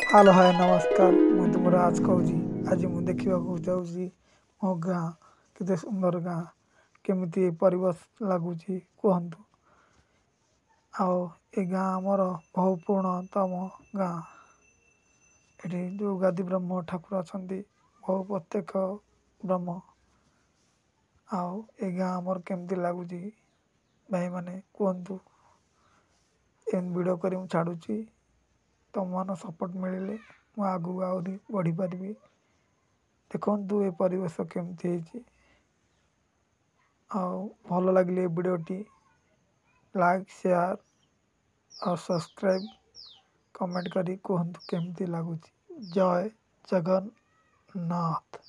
Hello, ହାଏ, ନମସ୍କାର। ମୁଁ ତୁମ ରାଜ କହୁଛି। ଆଜି ମୁଁ ଦେଖିବାକୁ ଯାଉଛି ମୋ ଗାଁ, କେତେ ସୁନ୍ଦର ଗାଁ, କେମିତି ପରିବେଶ ଲାଗୁଛି କୁହନ୍ତୁ। ଆଉ ଏ ଗାଁ ଆମର ବହୁ ପୁରୁଣାତମ ଗାଁ। ଏଠି ଯେଉଁ ଗାଦି ବ୍ରହ୍ମ ଠାକୁର ଅଛନ୍ତି, ବହୁ ପ୍ରତ୍ୟକ୍ଷ ବ୍ରହ୍ମ। ଆଉ ଏ ଗାଁ ଆମର କେମିତି ଲାଗୁଛି ଭାଇମାନେ କୁହନ୍ତୁ। ଏମିତି ଭିଡ଼ିଓ କରି ମୁଁ ଛାଡ଼ୁଛି। ତୁମମାନଙ୍କ ସପୋର୍ଟ ମିଳିଲେ ମୁଁ ଆଗକୁ ଆହୁରି ବଢ଼ିପାରିବି। ଦେଖନ୍ତୁ ଏ ପରିବେଶ କେମିତି ହେଇଛି। ଆଉ ଭଲ ଲାଗିଲେ ଏ ଭିଡ଼ିଓଟି ଲାଇକ୍, ସେୟାର ଆଉ ସବସ୍କ୍ରାଇବ୍, କମେଣ୍ଟ କରି କୁହନ୍ତୁ କେମିତି ଲାଗୁଛି। ଜୟ ଜଗନ୍ନାଥ।